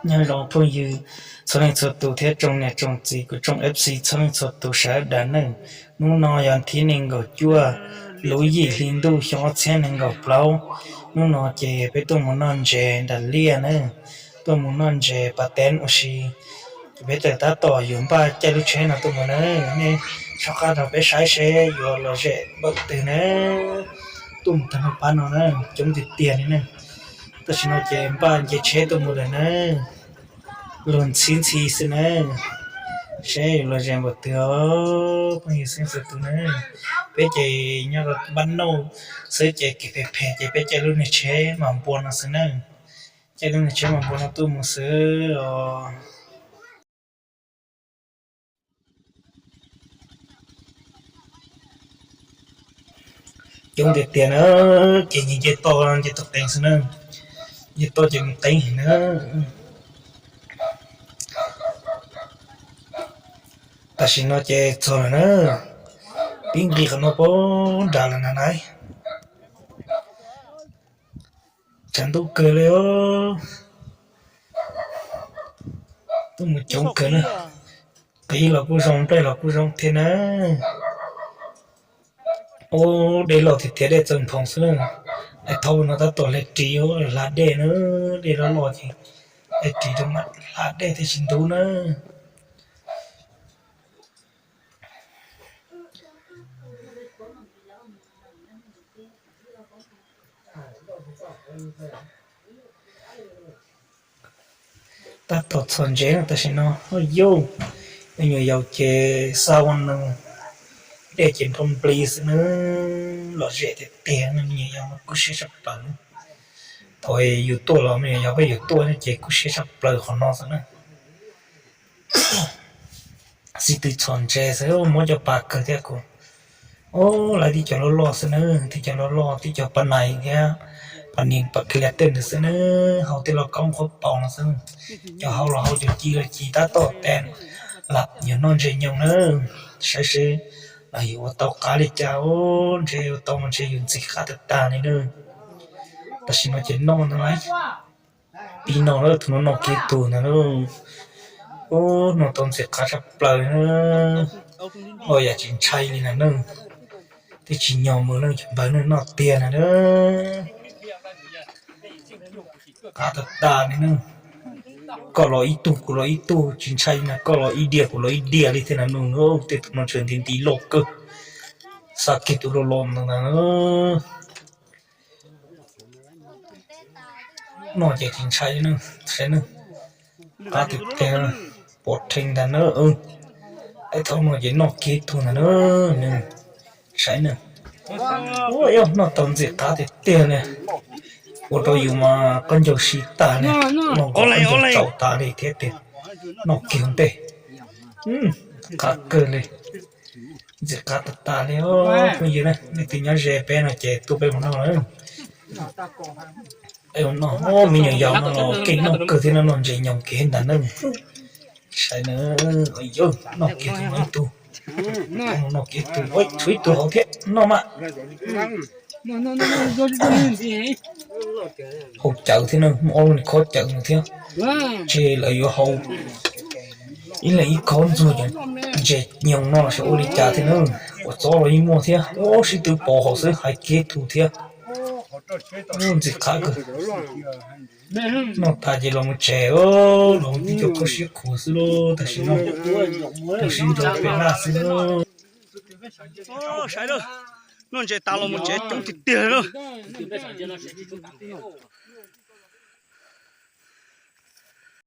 Nyob zoo phooj ywg txhua leej txhua tus thiab tsoom niam tsoom txiv kuv tsoom F C txhua leej txhua tus sawv daws nawb. Hnub no yog thib nees nkaum cuaj lub yim hli ntuj xyoo ob txhiab nees nkaum plaub. Hnub no ces peb tuaj mus noj ntses nram liaj nawb, tuaj mus noj ntses pas teb ua si. Ces peb tawm tab tom yuav npaj caij lub tsheb no tuaj mus nawb. Nej soj qab rau peb saib seb yuav lom zem npaum twg nawb. Tuaj mus tag nrho pab no na, coob tiag tiag li na. Tam sim no ces npaj nce tsheb tuaj mus lawm na. Luag ntxhi ntxhi xwb na, seb yuav lom zem npaum twg os phooj ywg xeeb txhua tus na. Peb ces nyob rau npaj nauj xwb ces kev phem phem ces peb caij lub niag tsheb mas npua no xwb na. Caij lub niag tsheb mas npua no tuaj mus xwb os. Coob tiag tiag na, ces nce toj nce toj qees xwb na, nce toj ces mus qeeb heev na. Tam sim no ces txog lawm na, pib nqis qhov no pab nram lawm na na. Tshav ntuj kawg li os. Tuaj mus coob kawg na. Qis los kuj zoo, nplej los kuj zoo thiab na. Ub, dej loj tiag tiag, dej txawm nphoov xwb na. Ais thaub no tab tom hle ris hla dej na, dej loj loj ces hle ris rau mam hla dej thiaj tsis ntub na. Tab tom txhom ntses tam sim no, yus me nyuam yaus ces xa ua nws, dej ces nrov nplig xwb na, lom zem tiag tiag, me nyuam yaus mas kub siab tshaj plaws. Thaum yus tuaj los me nyuam yaus peb yus tuaj ces kub siab tshaj plaws qhov no xwb na. Xib tw txhom ntses xwb, muab cov pas kawg thiab kuv. Ub, lawv tib co loj loj xwb na, tib co loj loj, tib co pas nais thiab pas nis pas klias tej ntawd xwb na, hau tej los kaub qhuav paus no xwb. Cov hau los hau, cov ci los ci, tab tom tes lam yuav noj ntses nyoos na, saib seb los yuav ua tau qab li cas. Ub, ntshe ua tau mas ntshe yus ntxim qab tag tag li na. Tam sim no ces noj ntawd lawm, pib noj lawm, tus no noj kiag tug ntawd na. Ub, noj tau ntxim qab tshaj plaws na, ua yam tsis ntshai li na. Twb tsis nyog mus na, cov npawg na, noj tiag na. Qab tag tag li na. Koj los ib tug kuv los ib tug, tsis ntshai li na, koj los ib diav kuv los ib diav li thiab na. Nws tej tus no tseem nti nti loj kawg, xa kiag tus loj los ntawd na. Noj ces tsis ntshai na, saib na, qab tiag tiag, pom rhees ntag na. Ais thaub no ces noj kiag tug ntag na, nws saib na. Ua yog noj tau ntxim qab tiag tiag li, ua rau yus mas qaub ncaug si tas li, noj qaub ncaug tsaus tas li thiab tiag, noj kiag ntej. Qab kawg li, ntxim qab tag tag li os phooj ywg na. Leej twg nyob ze peb no ces tuaj peb mus noj. Noj, me nyuam yaus no los keej noj kawg thiab no, noj ntses nyoos kev ntag na. Saib na, noj kiag tug no ib tug, noj kiag tug, tshuav ib tug hauv thiab, noj mas. Hau cawv thiab na, muaj ob lub niag khob cawv no thiab. Ces lawv yuav hau ib leeg ib khob ntxuag cov ntses nyoos no los sis ua li cas thiab na. Ua txob los yeej muaj thiab, ua sib tw pov hauv xwb, hais kiag tug thiab. Ntxim qab kawg. Noj tas ces los mus tsev, los mus tib co kho siab khuav xwb lauj, tam sim no. Tab sis nrog peb laj xwb lauj. Saib, noj ntses tas los mus tsev coob tiag tiag li na.